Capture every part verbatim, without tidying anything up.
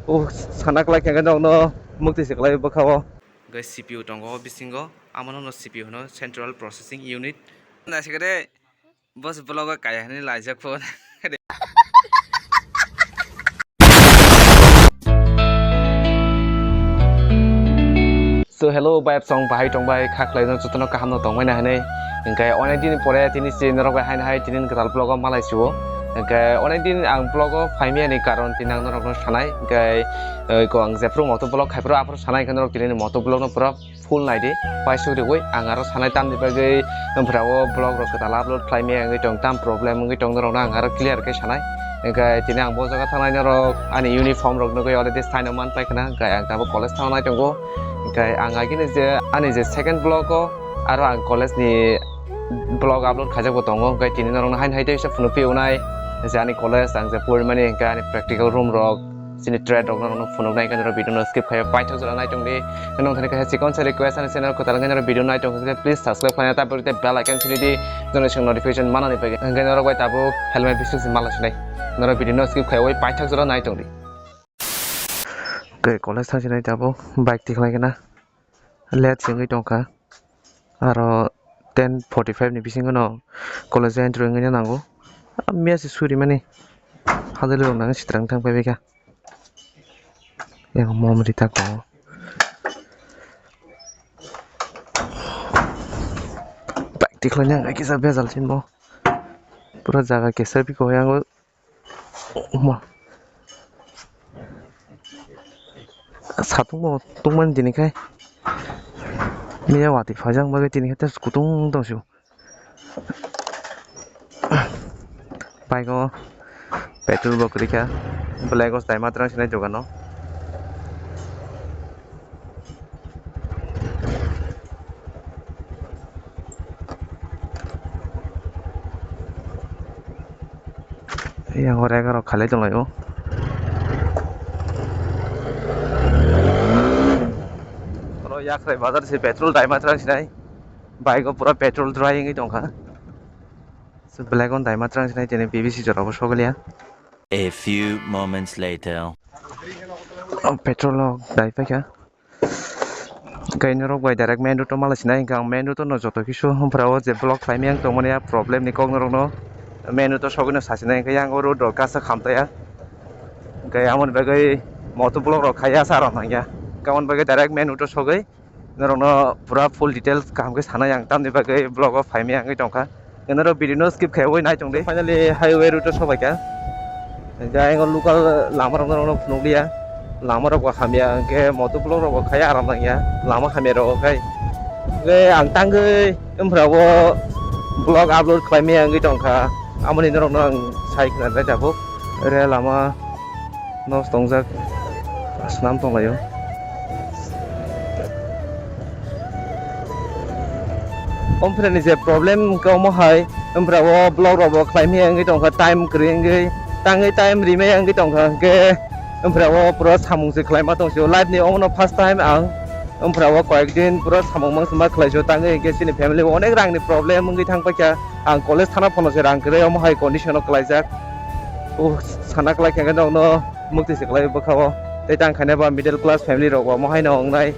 O sana kwlai khe nokno mukti se kwlai bwkha o. Hwnkhe C P U tongo o bisingo, amo no C P U hino, Central Processing Unit. Naisik de, boss vlog o kaya hinwi laijak pho. So hello, bai song bahai tong bai, kha khlai no jotono kaham no tong bai na hinwi. Hwnkhe onek din pore tini se norok bai haino hai tini kwtal vlog o malai sio. Hwnkhe onek din ang vlog o phai maya ni karon tini ang norok no sanai. Hwnkhe, eh, ko ang jephru moto vlog khai phuru aphuru sanai hwnkhe norok tini ni moto vlog no pura full nai di, paisuk riui ang aro sanai tamni bagwi, wngphra o vlog rok kwtal upload khlai maya wngwi tong, tam problem wngwi tong norokno ang aro clear khe sanai. Hwnkhe tini ang bo jaga thangnai norok ani uniform rok nugwi already sign o man pai khna, hwnkhe ang tabuk college thangnai tongo. Hwnkhe ang agini je ani je second vlog o aro ang college ni vlog upload khaijak bo tongo, hwnkhe tini norokno haino hai teisa phunuk phiunai je ani college ang je porimani hwnkhe ani practical room rok, chini trade rok no phunuk nai khe norok video no skip khai paithak jora nai tong di. Nong thani kaisa chikon sa request ani channel kwtal wngkhe norok video nai tong khe please subscribe khlaina ta bwrwi tei bell icon chili di, joni sing notification manani bagwi. Hwnkhe norok bai tabuk helmet bising se mala sinai, norok video no skip khai oi paithak jora nai tong di. Tei college thang sinai tabuk bike tikhlai khe na. Late se wngwi tongkha. Aro ten forty five ni bisingo no college o entry wngwi nango. Ah, mia se suri mani. Hadwlwi rok nang sitrang thang phaibaikha. Yang mom rita ko. Bike tikhlai nang kisa bejal chinbo. Pura jaga kisa biko yango. Uma. Satung bo tungmani tini khai. Miya wati phajang bagwi tini khai tei kutung tong sio. Bike o petrol bo kwrwi kha. Black o tai ma twrang sinai dogano. Yang o rega rok khalai tonglaio. Oro Yakhrai bazar se petrol daima twrang sinai. Bike o pura petrol dry wngwi tongkha. So, black on daima twrang sinai tini P V C jora bo soglia. A few moments later. O petrol o dai paikha. Kaini rok bai direct main road o mala sinai hwnkhe ang main road o no joto kisu hwnphra o je vlog khlai maya wng tongmani a problem ni kok norok no main road o sogwi no sasinai hwnkhe yang o road rok kasa khamtaya hwnkhe amoni bagwi moto vlog rok khaiya sa rok nangya hwnkhe amoni bagwi direct main road o sogwi norok no pura full details kaham khe sanai ang tamni bagwi vlog o phai maya wngwi tongkha. Norok video no skip khaiwi nai tong di. Finally highway route o sobai kha. Jai o local lama rok no phunuk liya. Lama rok bo hamya hwnkhe moto vlog rok bo khai aram nang ya. Lama hamya rok khai. Hwnkhe ang tangwi wngphra o vlog upload khlai maya wngwi tongkha. Amoni norok no ang sai khna nai tabuk. Ere lama. Nos tongjak, swnam tonglaio. Omphra ni je problem hwnkhe omo hai, omphra o vlog rok bo khlai maya wngwi tongkha, time kwrwi wngwi, tangwi time rimaya wngwi tongkha, hwnkhe omphra o pura samung se khlaima tong sio. Life ni omono first time ang omphra o koyek din pura samung mang se ma khlai sio, tangwi hwnkhe chini family o onek rang ni problem wngwi thang paikha. Ang college thana phano se rang kwrwi, omo hai condition o kwlaijak. O sana kwlai khe nokno mukti se kwlai bwkha o. Tei tang khaina ba middle class family rok bo omo haino wngnai.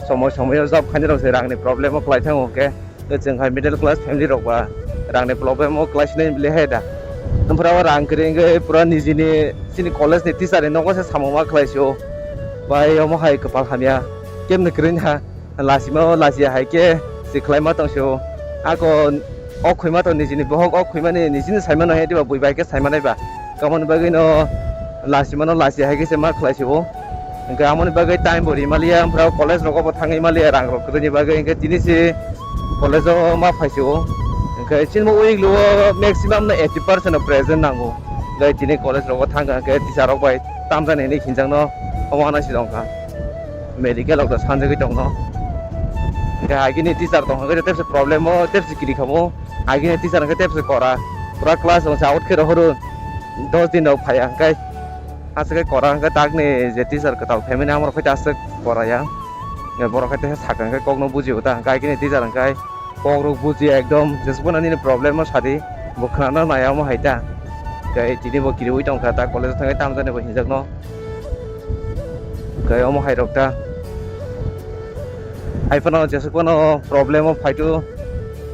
Somoi somoi o job khainai rok se rang ni problem o kwlai thango hwnkhe. Tei chwng hai middle class family rok ba rang ni problem o kwlai sinai bile hai da. Amphra o rang kwrwi wngwi pura nijini chini college ni teacher ni nogo se samung ma kwlai sio. Bai omo hai kwpal hamya kemni kwrwi ha. Lasima o lasia hai khe se khlaima tong sio. Ako o khwima tong nijini bohok o khwimani nijini saimano he diba bui bai khe saimanai ba. Kamoni bagwi no lasimano lasia hai khe se ma khlai sio. Hwnkhe amoni bagwi time bo rimaliya, amphra college rogo bo thangwi maliya rang rok kwrwini bagwi, hwnkhe tini se college o ma phai sio. Hwnkhe chini week luo maximum no eighty percent no present nango. Hwnkhe tini college rogo thangkha hwnkhe teacher rok bai tamjani hinwi hinjakno omo hwnwi se tongkha. Medical rok da sanjagwi tongno. Hwnkhe agini teacher tongkha khe tebse problem o, tebse kiri khamo. Agini teacher hwnkhe tebse kora. Pura class rok se out khe rohoro. Dos din rok phaiya hwnkhe. Aswk khe kora hwnkhe takni je teacher kwtal phaimani amorok khe aswk kora ya. Borok khe sakha hwnkhe kokno bujio ta hwnkhe agini teacher hwnkhe. Kok rok buji ekdom jesbo na nini problem no sadi, bo khwnana nai omo hai ta. Tei tini bo kiriwi tongkha ta college o thangwi tamjani bo hinjakno. Tei omo hai rok ta. Hai phano jesuk phano problem o phaitu.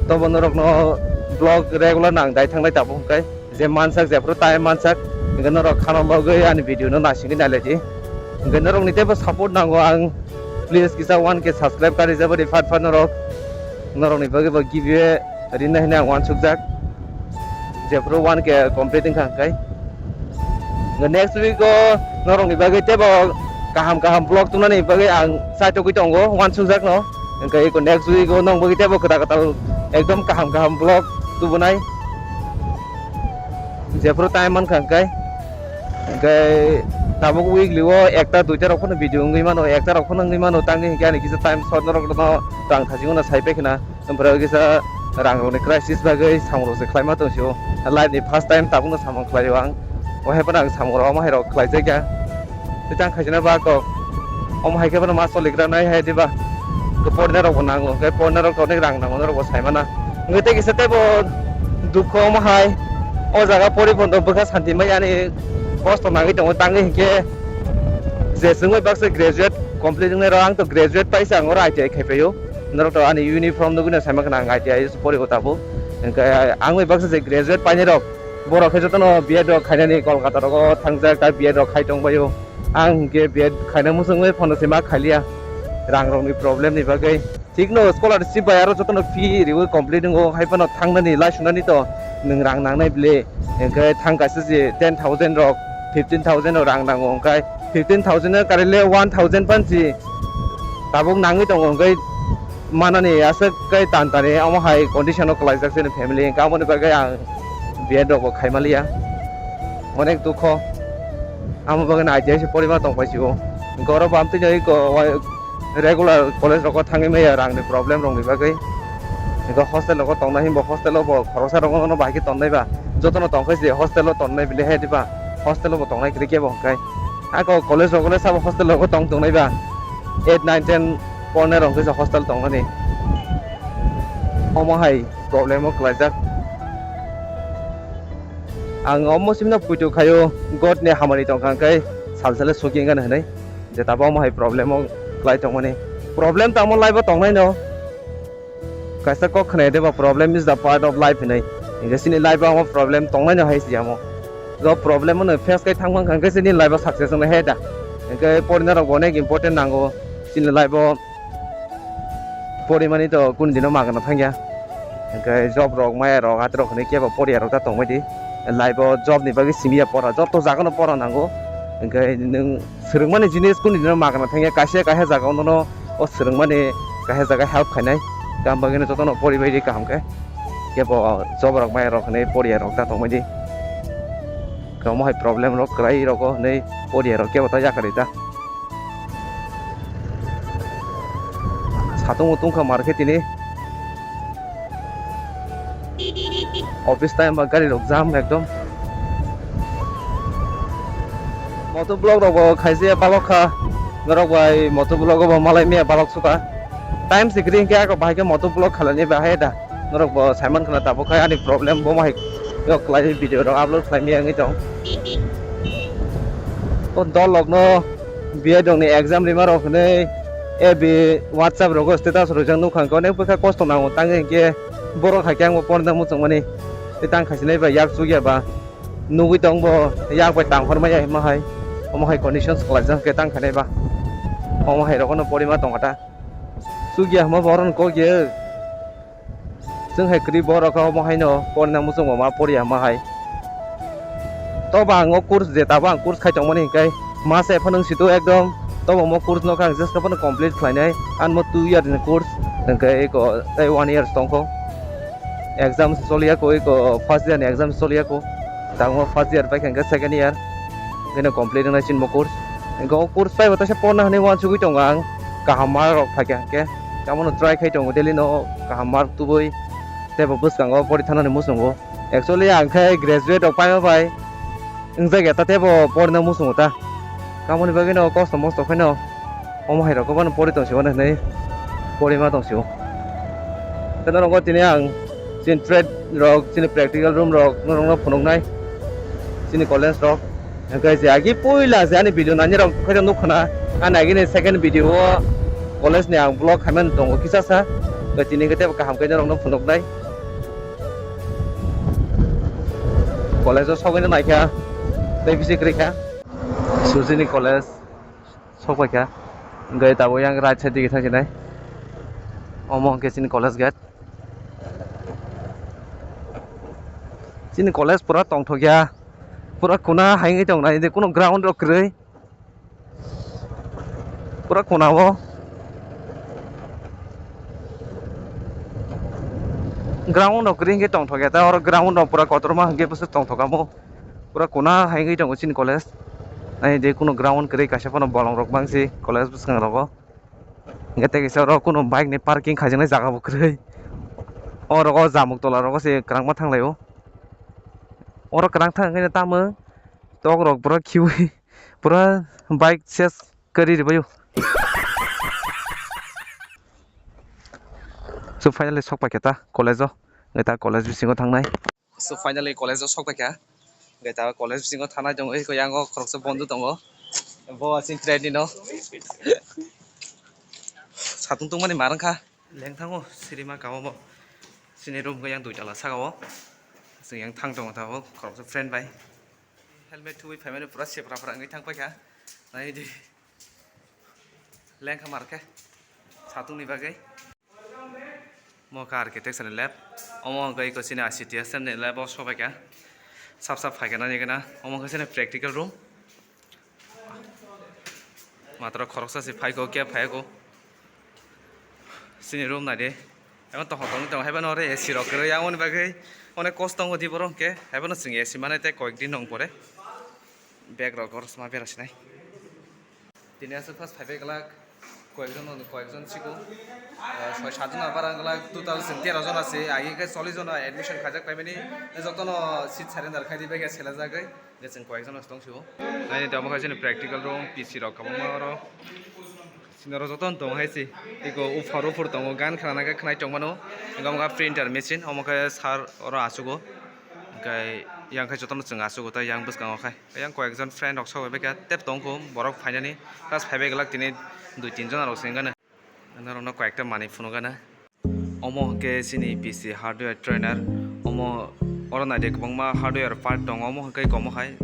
Tobo norok no vlog regular nang dai thangnai tabuk hwnkhe. Je mansak, jephru time mansak, hwnkhe norok khana bagwi ani video no naisingwi nailaidi. Hwnkhe norokni teibo support nango ang, please kisa one K subscribe kari jabadi phat phat norok, norokni bagwi bo giveaway rinai hinwi ang uansukjak, jephru one K complete wngkha hwnkhe. Hwnkhe next week o norokni bagwi teibo kaham kaham vlog tubunani bagwi ang chaitogwi tongo uansukjakno, hwnkhe eko next week o nong bagwi teibo kwtal kwtal ekdom kaham kaham vlog tubunai. Jephru time mankha hwnkhe, hwnkhe tabuk weekly o ekta duita rok phano video wngwi mano, ekta rok phano wngwi mano, tangwi hwnkhe ani kisa time short norok no rang thajingo no sai paikhna, wngphra kisa rang rokni crisis bagwi samung rok se khlaima tong sio, life ni first time tabukno samung khlaio ang, o hai phano ang samung rok omo hai rok khlaijakya. Tei tang khaisina ba kok. Omo hai khe bono ma choligra nai hai diba. Khe porina rok bo nango, khe porina rok onek rang nango, norok bo sai mana. Hwnkhe tei kisa tei bo dukho omo hai. O jaga pori phono bwkha santi mai ani kosto nangwi tongo tangwi hinkhe je chwngwi baksa graduate complete wngnai rok, ang to graduate paisa ang oro I T I khai phaio. Norok to ani uniform nugwi no sai mankha ang I T I se pori o tabuk. Hwnkhe ang bai baksa je graduate painai rok, borok khe jotono B Ed rok khainani Kolkata rogo thangjak, ta B Ed rok khai tongbaio. Ang hinkhe B Ed khaina muchungwi phono se ma khaliya, rang rokni problem ni bagwi. Thikno scholarship bai aro jotono fee riwi complete wngo, hai phano thangnani, lai sunani to nwng rang nangnai bile. Hwnkhe thang kaisa se ten thousand rok, fifteen thousand rok rang nango, hwnkhe fifteen thousand no karile one thousand pansi tabuk nangwi tongo, hwnkhe manani aswk khe tan tani omo hai condition o kwlaijak chini family, hwnkhe aboni bagwi ang B Ed rok bo khaimaliya, onek dukho. Amo bagwi no I T I se porima tong paisio, hwnkhe oro bo amtwino eko regular college rogo thangwi maya rangni problem rokni bagwi, hwnkhe hostel rogo tongna himbo hostel o bo khoroksa rogo no bahai khe tongnai ba, jotono tongkhe se hostel o tongnai bile he diba, hostel o bo tongnai kwrwi kebo hwnkhe. Ako college rogo le sabo hostel rogo tong tongnai ba, eight, nine, ten pornai rok hwnkhe se hostel tongnani. Omo hai problem o kwlaijak. Ang omo simno puitu khaio, God ni hamari tongkha hwnkhe sal sale suki wngkha hwnwi. Je tabuk omo hai problem o kwlai tongmani. Problem tamo life o tongnai no. Kaisa kok khwnai deba, problem is the part of life hinwi. Hingke chini life o omo problem tongnai no hai siyamo. Jo problem no face kai thangma hwnkhe chini life o success wngnai hai da. Hingke porina rok bo onek important nango chini life o. Porimani to kunu dino magana thangya. Hingke job rok maya rok atrok hinwi kebo poriya rok ta tongbai di. Life o job ni bagwi simiya pora, joto jaga no pora nango. Hingke nwng swrwngmani jinis kunu dino magana thangya, kaisa kaisa jaga o nono o swrwngmani kaisa jaga help khainai. Tamo bagwi no jotono poribai di kaham khe. Kebo job rok maya rok hinwi poriya rok ta tongbai di. Omo hai problem rok kwrai rogo hinwi poriya rok kebo ta yakarwi ta. Satung o tungkha market tini. Office time ba gari rok jam ekdom. Moto vlog rok bo khaijaya balok kha. Norok bai moto vlog bo malai maya balok suka. Time se kwrwi hwnkhe ako bahai khe moto vlog khalani bahai da. Norok bo saiman khna tabuk khai ani problem bo mahai yok khlai video rok upload khlai maya wngwi tong. O dol rok no B Ed rok ni exam rima rok hinwi A B WhatsApp rogo status rwjak nukha hwnkhe onek bwkha kosto nango tangwi hwnkhe borok hai khe ang bo porda muchungmani tei tang khaisinai bai yak chukya ba nugwi tong bo yak bai tang hor maya hima hai omo hai conditions kwlaijak hwnkhe tang khainai ba omo hai rogo no porima tongkha ta chukya hima borok ni kok ya. Chwng hai kwrwi borok khe omo haino porina muchungma ma poriya ma hai. Tobo ang o course je tabo ang course khai tongmani hinkhe masa ephano wng situ ekdom tobo omo course no khe ang jeska phano complete khlainai. Ang mo two year ni course hinkhe eko tei one year tongkho. Exam se choliya ko, eko first year ni exam se choliya ko. Tamo first year pai khe hinkhe second year. Hinkhe complete wngnai chini bo course. Hinkhe o course pai bo teisa porna hinwi uansugwi tongo ang. Kaham mark rok phaikha hinkhe. Tamo no try khai tongo daily no kaham mark tubui. Tei bo bwskango pori thanani muchungo. Actually ang khe graduate rok paima bai wngjak ya ta tei bo porina muchungo ta. Tamoni bagwi no kosto mosto khaino omo hai rok bono pori tong sio hinwi pori ma tong sio. Tei norok tini ang chini trade rok chini practical room rok norok no phunuknai chini college rok. Hwnkhe je agi puila je ani video nani rok khe nuk khna, ani agini second video o college ni ang vlog khaimani tongo kisa sa. Tei tini khe tebo kaham khe norok no phunuknai. College o sogwi naikha tei bisi kwrwi kha. Sujini college sokpaikha. Hwnkhe tabuk yang right side digi thangsinai. Omo hwnkhe chini college gate. Chini college pura tongthokya. Pura kuna hai wngwi tongnai, de kuno ground rok kwrwi. Pura kuna o. Ground rok kwrwi hwnkhe tongthokya ta, oro ground rok pura kotorma hwnkhe bwswk tongthokamo. Pura kuna hai wngwi tongo chini college. Nai de kuno ground kwrwi kaisa phano bolong rok bangsi college bwskango. Hwnkhe tei kaisa oro kuno bike ni parking khaijaknai jaga bo kwrwi. Oro o Jamuk Tola rogo se kwbangma thanglaio. Oro kwbang thang khe tamo tok rok pura khiui pura bike ses kwrwi rwbaio. So finally sok paikha ta college o. Neta college bisingo thangnai. So finally college o sok paikha. Hwnkhe ta college bisingo thanai tongo, eko yango khoroksa bondhu tongo. Bo asing trade ni no. Satung tungmani marang kha. Leng thango sirima kabo bo. Sini room yang dui tala saka o. Sing yang thang tongo ta bo khoroksa friend bai. Helmet thuwi phaimani pura sepra phra wngwi thang paikha. Nai di. Lengkha mar khe satung ni bagwi. Mo khe architecture ni lab. Omo hwnkhe eko chini I C T S ni lab o sobaikha. Sap sap phaikha nani gana. Omo khe chini practical room. Matro khoroksa se phaiko khe phaiko. Chini room nai di. Emo to hotel ni tongo. Haibano ore A C rok kwrwi. Aboni bagwi onek kosto tongo di borok hwnkhe. Haibano chwng A C mane tei koyek din nong pore. Bag rok oro sma bera sinai. Tini aswk first phaibai glak koyekjon, koyekjon siko, ah, soi satjon bara glak, total chwng tero jon ase, agi khe chollish jon admission khaijak paimani, jotono seat surrender khai di, bai khe selajagwi, je chwng koyekjon ase tong sio. Nai tamo khe chini practical room, P C rok kwbangma oro. Chini oro jotono tong hai se, eko uphar uphur tongo, gan khna nang khe khnai tong mano, wngkha printer machine, omo khe sir oro achugo, hwnkhe yang khe jotono chwng achugo, tei yang bwskango khai. Yang koyekjon friend rok sogwi bai kha tep tong kho borok phainani, plus phaibai glak tini dui tin jona rok se wngkha na. Norok no koyekta manwi phunukgana. Omo hwnkhe chini P C hardware trainer. Omo oro naidi kwbangma hardware part tongo, omo hwnkhe komo hai.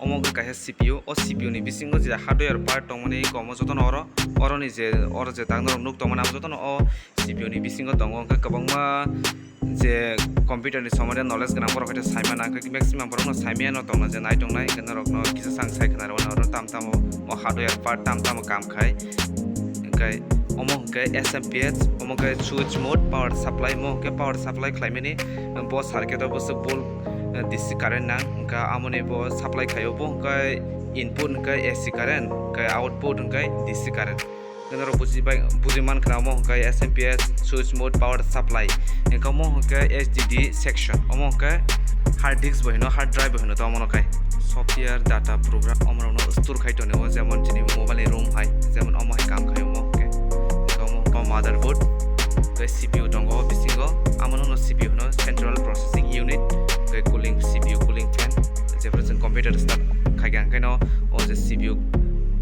Omo hwnkhe kaisa C P U, o C P U ni bisingo je hardware part tongmani komo jotono oro, oroni je oro je tak norok nuk tongmani abo jotono o C P U ni bisingo tongo, hwnkhe kwbangma je computer ni somote knowledge gwnang borok hwnkhe saimano, hwnkhe maximum borokno saimano tongna je nai tongnai, hwnkhe norokno kisa sang sai khna rwmani oro tam tamo o hardware part tam tamo kam khai. Hwnkhe omo hwnkhe S M P S, omo hwnkhe switch mode power supply, omo hwnkhe power supply khlaimani bo circuit o bwswk bulb, eh, D C current nang, hwnkhe amoni bo supply khaio, bo hwnkhe input hwnkhe A C current, hwnkhe output hwnkhe D C current. Norok buji bai, buji man khna omo hwnkhe S M P S, switch mode, power supply. Hwnkhe omo hwnkhe H D D section. Omo hwnkhe hard disk bo hino, hard drive bo hino, to omono khai. Software data program omo rokno store khai tonio, jemon chini mobile ni ROM hai, jemon omo hai kam khai omo hwnkhe. Hwnkhe omo hwnkhe motherboard, hwnkhe C P U tongo bisingo, amono no C P U hino, central processing unit, hwnkhe cooling, C P U cooling fan. Jephru chwng computer start khaikha, hwnkhe no o je C P U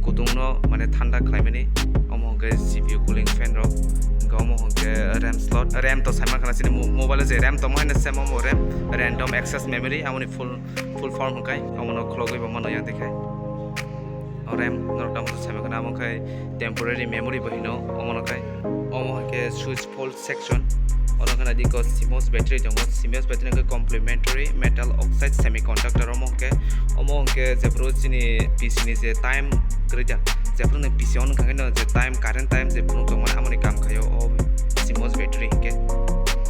kutung no mane thanda khlaimani, omo hwnkhe C P U cooling fan rok, hwnkhe omo hwnkhe RAM slot, RAM to saiman khana chini mo-, mobile o je RAM tongma haino same omo RAM, random access memory, amoni full, full form hwnkhe omono khulogwi bo mano yang dikhe. O RAM norok tamo saiman khana, amo khe temporary memory bo hino omono khai, omo hwnkhe switch fault section. Oro khna diko C M O S battery tongo, C M O S battery hwnkhe complementary metal oxide semiconductor, omo hwnkhe, omo hwnkhe jephru chini P C ni je time kwrwi da, jephru ni P C on hwnkha khe no je time, current time je phunuk tongmani amoni kam khaio o C M O S battery hwnkhe.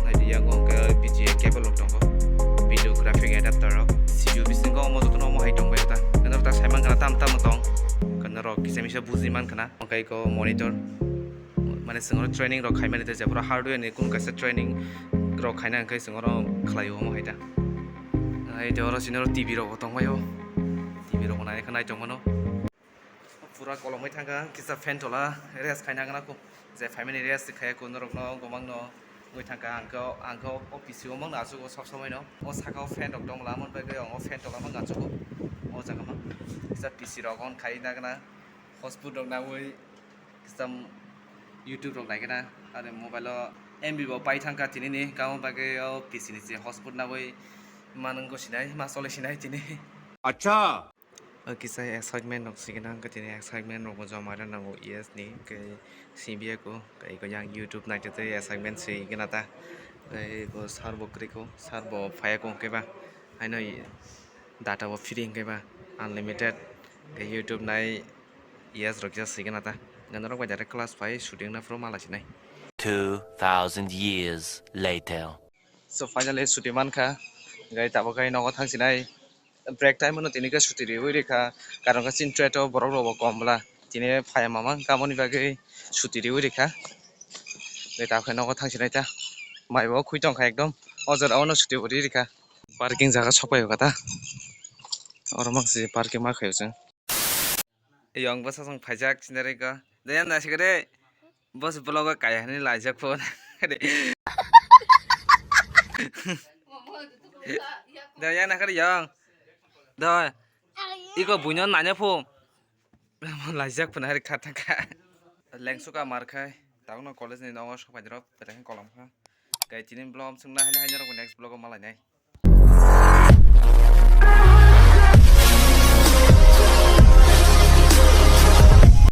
Naidi yago hwnkhe V G A cable rok tongo, video graphic adapter rok, C P U bisingo omo jotono omo hai tongbai ta, norok ta saiman khana tam tamo tong, norok kisa misa buji man khana. Hwnkhe eko monitor, mane chwng oro training rok khaimani tei jephru hardware ni kunu kaisa training rok khaina hwnkhe chwng oro khlaio omo hai ta. Hai tei oro chini oro T V rok bo tongbaio, T V rok bo nai khe nai tongmano. Pura kolomwi thangkha, kisa fan tola rest khaina gana kho, je phaimani rest khaya kho norokno gomangno. Wngwi thangkha ang khe, ang khe o P C o mangno achugo sob somoi no. O saka o fan rok tongmala, amoni bagwi ang o fan tola mangno achugo. O Kisa P C rok on khai na gana, hotspot rok nawi kisa YouTube rok nai gana, are mobile o M B bo pai thangkha tini ni, kamo bagwi o P C ni se hotspot nawi manung go sinai, ma chole sinai tini. Acha. O kisa excitement rok sigina, hwnkhe tini excitement rok bo joma rw nango, yes ni, hwnkhe simi ya ko, tei ko yang YouTube naitwi twi excitement sigina ta, tei ko sir bo kwrwi ko, sir bo phai ya ko, hwnkhe ba haino data bo free hwnkhe ba unlimited, hwnkhe YouTube nai yes rok ya sigina ta, hwnkhe norok bai direct class phai shooting na phuru mala sinai. Two thousand years later. So finally chuti mankha, hwnkhe tabuk khe nogo thangsinai. Break time no tini khe chuti riwi rikha, karon khe chini trade o borok rok bo kom bwla, tini phai mamang kamoni bagwi chuti riwi rikha. Tei tabuk khe nogo thangsinai ta, mai bo khwi tongkha ekdom, o jora o no chuti bo ri rikha. Parking jaga sok pai kha ta, oro mang si parking ma khaio chwng. Yong bwsa song phaijak sinariko. Dayang nasikare. Boss vlog o kaya hinwi laijak phone. Dayang nakhar yong. Do. Iko buino nanya phone. Laijak phone hari kha thangkha. Lengsuka markhai. Tabukno college ni nogo sok phaidrop. Belai kolam kha. Kai tini vlog sung na haino haino rok next vlog o malainai.